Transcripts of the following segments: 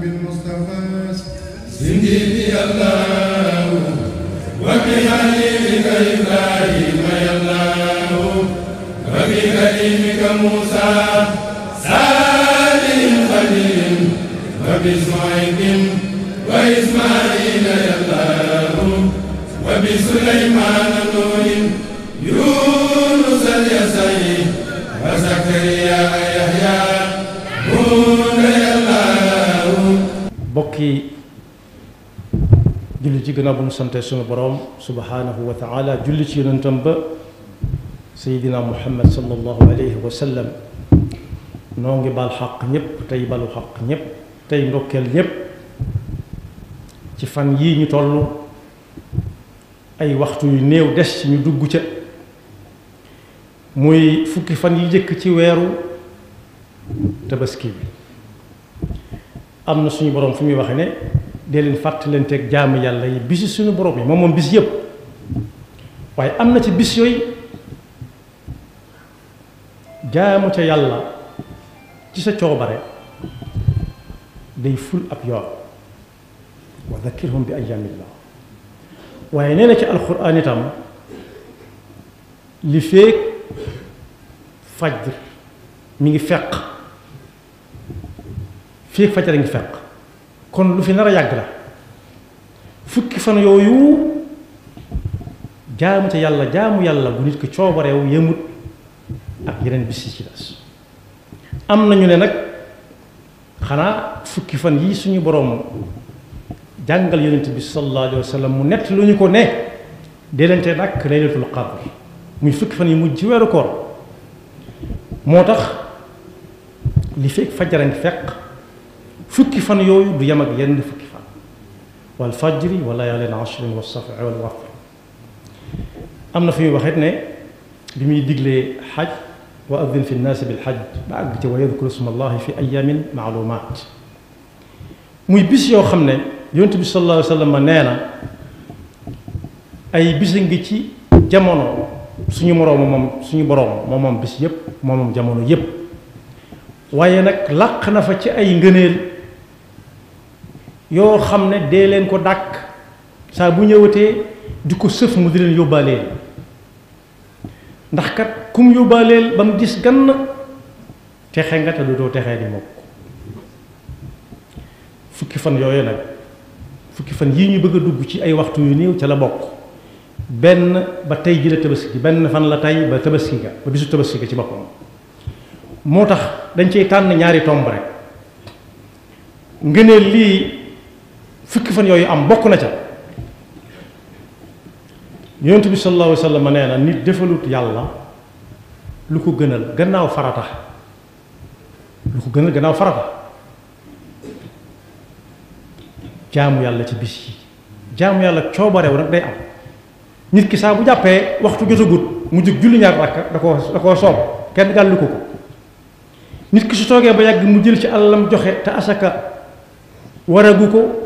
بالمصطفى سندي الله وبحليلك إبراهيم يا الله وبكريمك موسى سالم خليل وبسعيد وإسماعيل يا الله وبسليمان نور يونس اليسعي وزكريا يحيى نور يا الله bokki julli ci gannaaw bu ñu sante sunu borom subhanahu wa taala julli ci yonentam ba sayidina muhammad sallallahu alayhi wa sallam noo ngi bal xaq ñëpp tey balu xaq ñëpp tey ndokkeel ñëpp ci fan yii ñu toll ay waxtu yu néew des ci ñu dugg ca muy fukki fan yi jëkk ci weeru tabaski bi am na suñu borom fu muy waxe ne dee leen fàttalanteeg jaamu yàlla yi bisi suñu borom yi moom bis yëpp waaye am na ci bis yooyu jaamu ca yàlla ci sa coobare day ful ab yoon wa dhakkirhum bi ayyaamillah waaye nee na ci alquran itam li feek fajr mi ngi feq feek fajar a ngi feq kon lu fi nar a yàgg la fukki fan yooyu jaamu ca yàlla jaamu yàlla bu nit ki coobareew yëmut ak yeneen bis yi ci des am nañu ne nag xanaa fukki fan yi suñu boroom jàngal yonent bi sallallahu alayhi wa sallam mu nett lu ñu ko ne déelante nag laylatul qadr muy fukki fan yi mujj ci weeru koor moo tax li fekk fajara ngi fekk fukki fan yooyu du yem ak yenn fukki fan wal fajri wa layaalin ashrin wa saf'i wal watr am na fi muy waxit ne bi muy diglee xaj wa addin fi nnaasi bil xaj ba àgg ci wa yadkuru sma allahi fi ayamin maalumaat muy bis yoo xam ne yonent bi sallallahu alayhi wa sallam nee na ay bisa ngi ci jamono suñu moroom moom bis yëpp moom jamono yëpp waaye nag làq na fa ci ay ngëneel yoo xam ne dee leen ko dàkk saa bu ñëwatee di ko sëf mu di leen yóbbaaleel ndax kat kum yóbbaaleel ba mu gis gann texe nga te du doo texee di mokk fukki fan yooyu nag fukki fan yii ñu bëgg a dugg ci ay waxtu yu néew ca la bokk benn ba tey ji la tabaski benn fan la tey ba tabaski ga ba bisu tabaski ga ci boppam moo tax dañ cey tànn ñaari tomb rek ngëneel lii fukki fan yooyu am bokk na ca yonent bi sallallahu alayhi wa sallam nee na nit defalut yàlla lu ko gënal gannaaw farata jaamu yàlla ci bis yi jaamu yàlla coobareew nag day am nit ki saa bu jàppee waxtu jotagut mu jóg julli ñaar rakka da koo soob kenn gàllu ko nit ki su toogee ba yàgg mu jël ci alalam joxe te asaka waragu ko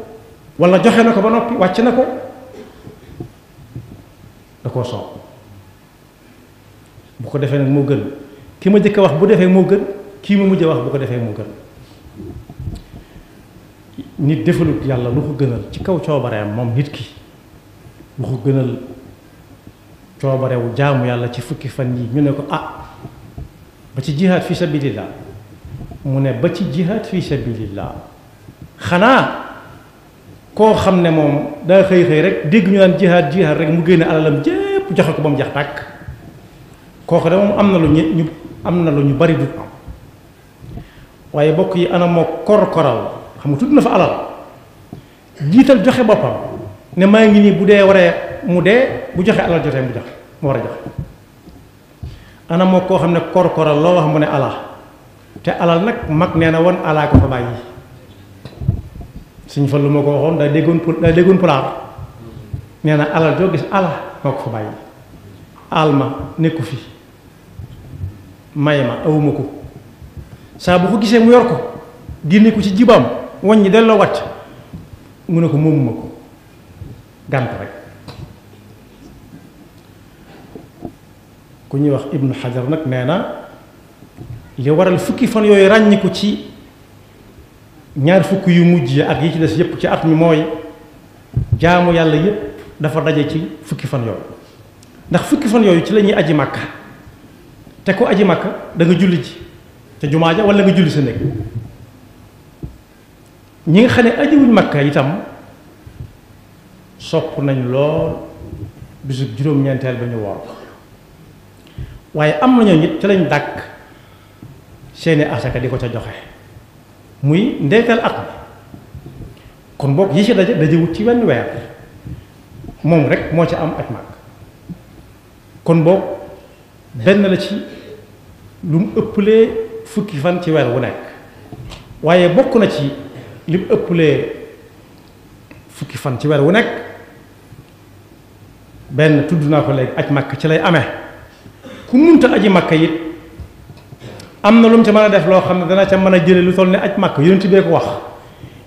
wala joxe na ko ba noppi wàcc na ko da koo soob bu ko defee nag moo gën ki ma jëkk a wax bu defee moo gën kii ma mujj a wax bu ko defee moo gën nit defalut yàlla lu ko gënal ci kaw coobareem moom nit ki lu ko gënal coobarewu jaamu yàlla ci fukki fan yi ñu ne ko ba ci jihaad fi sabilillah mu ne ba ci jihaad fi sabilillah xanaa koo xam ne moom daa xëy rek dégg ñu naan jihaad rek mu génne alalam jépp joxe ko ba mu jax tàkk kooku de moom am na lu ñu bari du am waaye bokk yi ana moo kor-koral xam nga tudd na fa alal jiital joxe boppam ne maa ngi nii bu dee waree mu dee bu joxe alal jotee mu war a joxe ana moo koo xam ne kor-koral loo wax mu ne ala te alal nag mag nee na woon alaa ko fa bàyyi suñ fa lu ma ko waxoon daa déggoon pulaar nee na alal joo gis ala moo ko fa bàyyi al ma nekku fi may ma awuma ko saa bu ko gisee mu yor ko génne ko ci jibaam waññi delloo wàcc mu ne ko moomuma ko gànt rek ku ñuy wax ibnu xajar nag nee na li waral fukki fan yooyu ràññiku ci ñaar fukk yu mujj ak yi ci des yépp ci at mi mooy jaamu yàlla yépp dafa daje ci fukki fan yooyu ndax fukki fan yooyu ci la ñuy aji màkka te ko aji màkka da nga julli ji te jumaa ja wala nga julli sa néeg ñi nga xam ne ajiwuñ màkka itam sopp nañ lool bisu juróom-ñeenteel ba ñu woor waaye am nañoo nit ci lañ dàkk seeni asaka di ko ca joxe muy ndeeteel at mi kon boog yi ci dajewut ci wenn weer moom rek moo ci am aj màkk kon boog benn la ci lu mu ëpplee fukki fan ci weer wu nekk waaye bokk na ci li mu ëpplee fukki fan ci weer wu nekk benn tudd naa ko léegi aj màkk ci lay amee ku munta aji màkk it am na lu mu ca mën a def loo xam ne dana ca mën a jële lu toll ne aj màkk yonent bee ko wax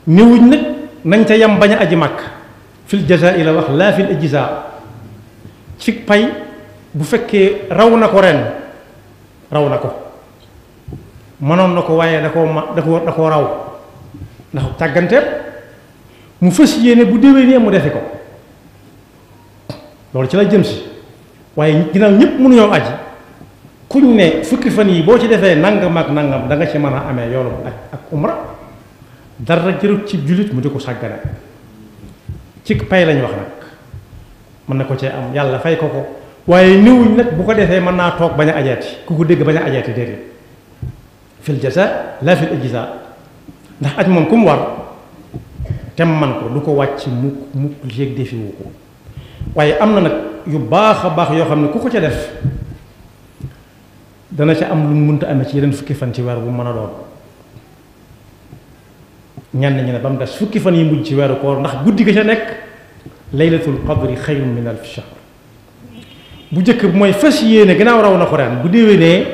néewuñ nag nañ ca yam bañ a aji màkk fil jazaa'i la wax laa fil ijzaa ci pay bu fekkee raw na ko ren raw na ko mënoon na ko waaye da koo raw ndax càgganteet mu fas yéene bu déwénee mu defi ko loolu ci la jëm si waaye ginnaaw ñëpp mënuñoo aji kuñ ne fukki fan yi boo ci defee nangam ak nangam da nga ci mën a amee yoolu ak umra dara jërut ci jullit mu di ko sàggane ci pay lañ wax nag mën na ko cee am yàlla fay ko ko waaye néewuñ nag bu ko defee mën naa toog bañ a ajeeti ku ko dégg bañ a ajeeti déedéet fil jaza la fil ijza ndax aj moom ku mu war tem man ko du ko wàcc mukk léeg defi wu ko waaye am na nag yu baax a baax yoo xam ne ku ko ca def dana ca am lu mu mënta amee ci yeneen fukki fan ci weer bu mën a doon ñenn ñi ne ba mu des fukki fan yi mujj ci weeru koor ndax guddi ga ca nekk laylatul qadri xayrun min alfi shahr bu njëkk bi mooy fas yéene gannaaw raw na ko ren bu déwénee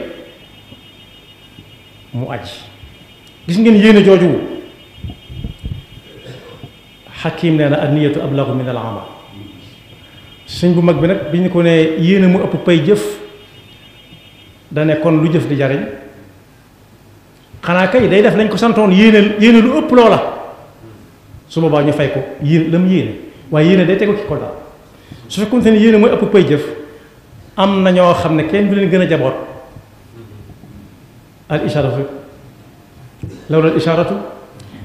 mu aj gis ngeen yéene jooju xakim nee na an niyatu ablagu min al amal sëñ bu mag bi nag bi ñu ko ne yéene mu ëpp pay jëf dane kon lu jëf di jariñ xanaa kay day def lañ ko santoon yéene lu ëpp loola su boobaa ñu fay ko yéene la mu yéene waaye yéene day tegu ci ko daal su fekkoon ne yéene mooy ëpp pay jëf am na ñoo xam ne kenn du leen gën a jaboot al isharatu lawla al isharatu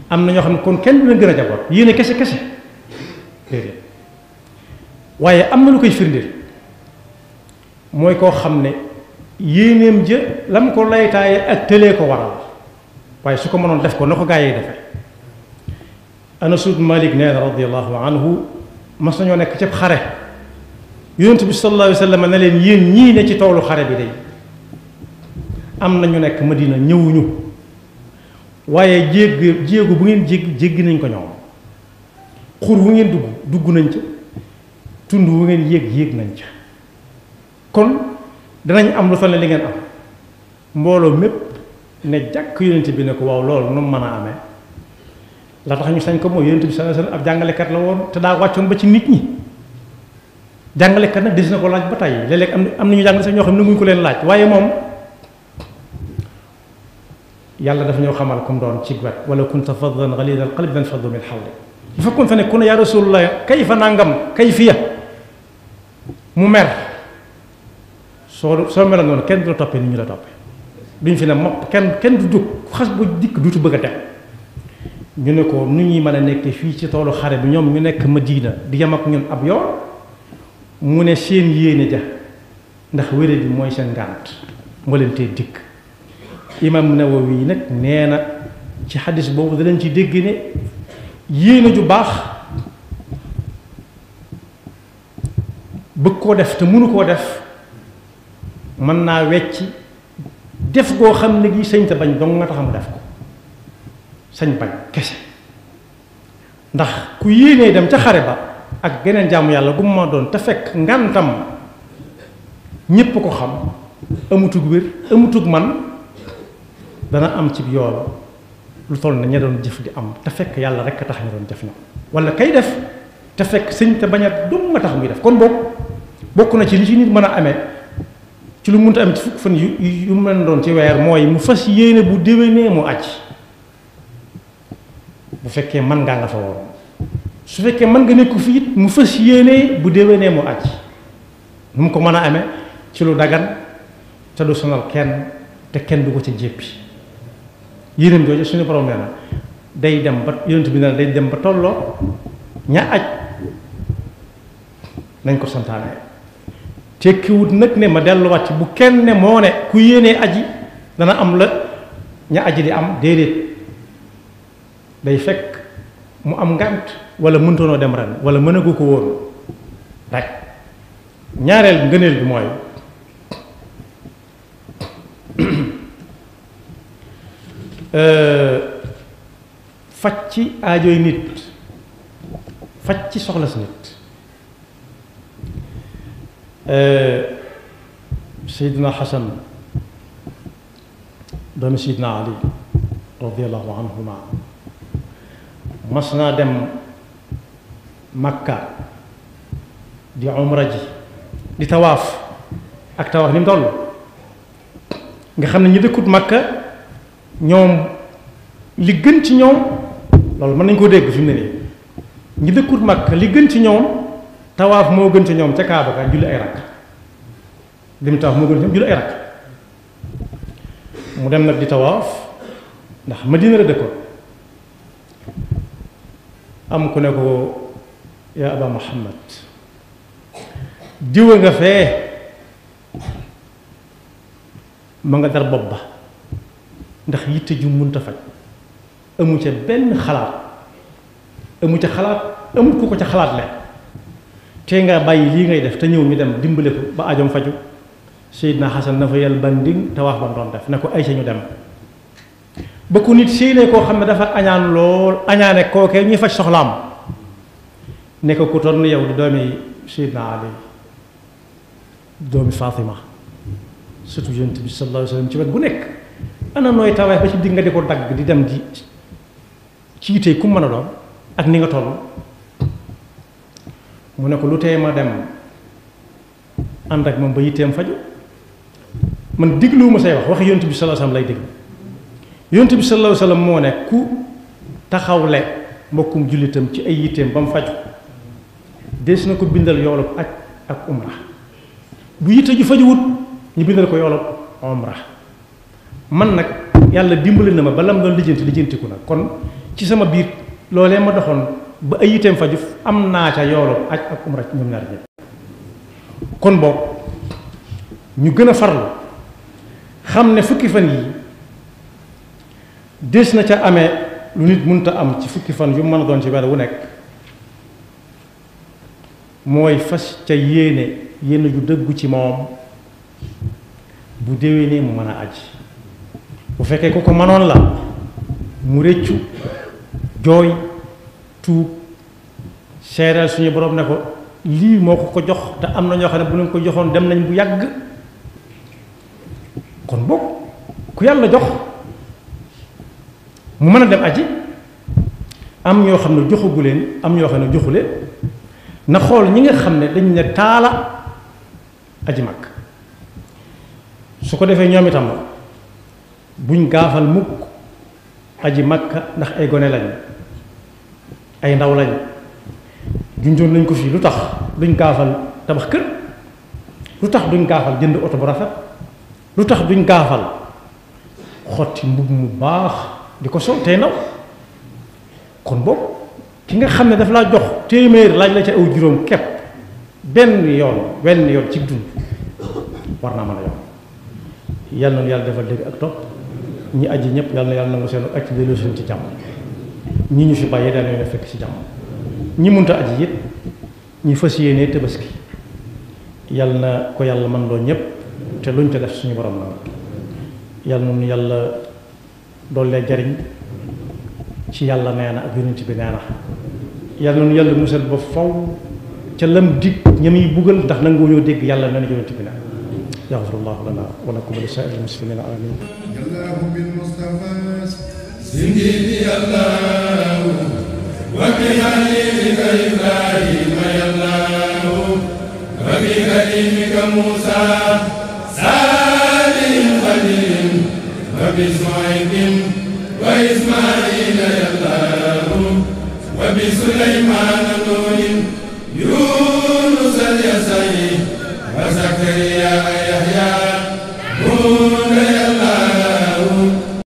am na ñoo xam ne kon kenn du leen gën a jaboot yéene kese déedéet waaye am na lu koy firndeel mooy koo xam ne yéeneem jë lam ko laytaaye ak tëlee ko waral waaye su ko mënoon def ko na ko gaa yi defe Anas ibn Malik nee na radiyallahu anhu mas nañoo nekk ci xare yonent bi sallallahu alayhi wa sallam ne leen yéen ñii ne ci toolu xare bi day am na ñu nekk Madina ñëwuñu waaye jéegu bu ngeen jéggi nañ ko ñoom xur wu ngeen dugg nañ ca tund wu ngeen yéeg nañ ca kon danañ am lu toll ne li ngeen am mbooloo mépp ne jàkk yonent bi ne ko waaw loolu nu mu mën a amee la tax ñu sañ ko mooy yonent bi sallallahu alayhi wasallam ab jàngalekat la woon te daa wàccoon ba ci nit ñi jàngalekat nag des na ko laaj ba tey léeg-léeg am na ñu jàngale sax ñoo xam ne muñ ko leen laaj waaye moom yàlla dafa ñoo xamal comme doon ci wet wala kunta faddan ghalidal qalbi lan faddu min hawlik bu fekkoon fa ne ku ne yaa rasulullah kayfa nangam kayfiya mu mer soo meloon noonu kenn du la toppee ni ñu la toppee duñ fi ne mopp kenn du jóg xas bu dikk duutu bëgg a dem ñu ne ko nu ñuy mën a nekkee fii ci toolu xare bi ñoom ñu nekk Madina di yem ak ñun ab yoon mu ne seen yéene ja ndax wéré bi mooy seen ngànt moo leen tee dikk imam Nawawi nag nee na ci xadis boobu da leen ci dégg ne yéene ju baax bëgg koo def te mënu koo def mën naa wecci def goo xam ne gi sañ te bañ dong nga tax mu def ko sañ bañ kese ndax ku yéenee dem ca xare ba ak geneen jaamu yàlla gu ma doon te fekk ngantam ñépp ko xam amutug wér amutug man dana am ci yoon lu toll na ña doon jëf di am te fekk yàlla rek a tax ñu doon jëf na wala kay def te fekk sëñ te bañ a dong nga tax muy def kon bokk na ci li ci nit mën a amee ci lu mënta am ci fukk fan yu mën doon ci weer mooy mu fas yéene bu déwénee mu aj bu fekkee mën ngaa nga fa waroon su fekkee mën nga nekku fi it mu fas yéenee bu déwénee mu aj nu mu ko mën a amee ci lu dagan te du sonal kenn te kenn du ko ci jéppi yéenam jooju suñu borom nee na day dem ba yonent bi ne day dem ba tolloo ña aj nañ ko santaane tekkiwut nag ne ma delluwaat ci bu kenn ne moo ne ku yéenee aji dana am la ña aji di am déedéet day fekk mu am ngànt wala mëntoonoo dem ren wala mënagu ko woon rek ñaareel ngëneel bi mooy faj ci aajooy nit faj ci soxla si nit Seydina Xasan doomi Seydina Ali radiallahu anhuma mas naa dem Makka di umra ji di tawaaf ak tawaaf ni mu toll nga xam ne ñi dëkkut Makka ñoom li gën ci ñoom loolu mën nañu koo dégg fi mu ne nii ñi dëkkut Makka li gën ci ñoom tawaaf moo gën ci ñoom ca Kaaba ka julli ay rakk lim tawaaf moo gën ci ñoom julli ay rakk mu dem nag di tawaaf ndax Madina la dëkkoon am ku ne ko yaa Aba Muhammad diwa nga fee ma nga dar bopp ba ndax yitte ju munta faj amu ca benn xalaat amu ca xalaat amu ku ko ca xalaat le te nga bàyyi lii ngay def te ñëw ñu dem dimbale ko ba ajom faju Seydina Xasan na fa yàlla banding te wax ba doon def ne ko ay sa ñu dem ba ku nit séenee koo xam ne dafa añaan lool añaane kookee ñuy faj soxlaam ne ko ku toll yow di doomi Seydina Ali doomi Fatima surtout yonent bi sallallahu alayhi wa sallam ci wet bu nekk ana nooy tawee ba ci digg nga di ko dagg di dem di ci yitee ku mën a doon ak ni nga toll mu ne ko lu tee ma dem ànd ak moom ba yitteem faju man digluwuma say wax yonent bi sallallahu alayhi wa sallam lay déglu yonent bi sallallahu alayhi wa sallam moo ne ku taxawle mbokkum jullitam ci ay yitteem ba mu faju des na ko bindal yoolub aj ak umra bu yitte ju fajuwut ñu bindal ko yoolub umra man nag yàlla dimbali na ma ba lam doon lijjantiku nag kon ci sama biir loolee ma doxoon ba ay yitteem faju am naa ca yoolub aj ak umra ñoom ñaar ñëpp kon boog ñu gën a farlu xam ne fukki fan yi des na ca amee lu nit mënta am ci fukki fan yu mën a doon ci weer wu nekk mooy fas ca yéene ju dëggu ci moom bu déwénee mu mën a aji bu fekkee ku ko mënoon la mu rëccu jooy tuub seereel suñu borom ne ko lii moo ko jox te am na ñoo xam ne bu leen ko joxoon dem nañ bu yàgg kon boog ku yàlla jox mu mën a dem aji am ñoo xam ne joxagu leen am ñoo xam ne joxu leen na xool ñi nga xam ne dañ ne taala aji mag su ko defee ñoom itam buñ gaafal mukk aji makka ndax ay gone lañ ay ndaw lañ junjoon nañ ko fii lu tax duñ gaafal tabax kër lu tax duñ gaafal jënd oto bu rafet lu tax duñ gaafal xotti mbub mu baax di ko sol tey ndaw kon boobu ki nga xam ne daf laa jox téeméer laaj la ca aw juróom kepp benn yoon ci dund war naa mën a yoon yàlla na yàlla defal dégg ak topp ñi aji ñëpp yàlla na yàlla nangu seen ak ci delloo seen ci jàmm ñi ñu fi bàyyee daan yoon fekk ci jàmm ñi munta aji it ñi fas yéenee tabaski yàlla na ko yàlla mën loo ñëpp te luñ te def suñu borom la yàlla noonu yàlla doollee jariñ ci yàlla nee na ak yonent bi nee na yàlla noonu yàlla musal ba faw ca lam dig ñami buggal ndax nangoo ñoo dégg yàlla nee na yonent bi nee yaxfirullahu lana wa lakum wa li saa'iril muslimina amin yallahu bil mustafa sindidi yallahu wa bi halilika ibrahima yallahu wa bi kalimika musa salim khalim wa bi suhaybin wa ismaila yallahu بسليمان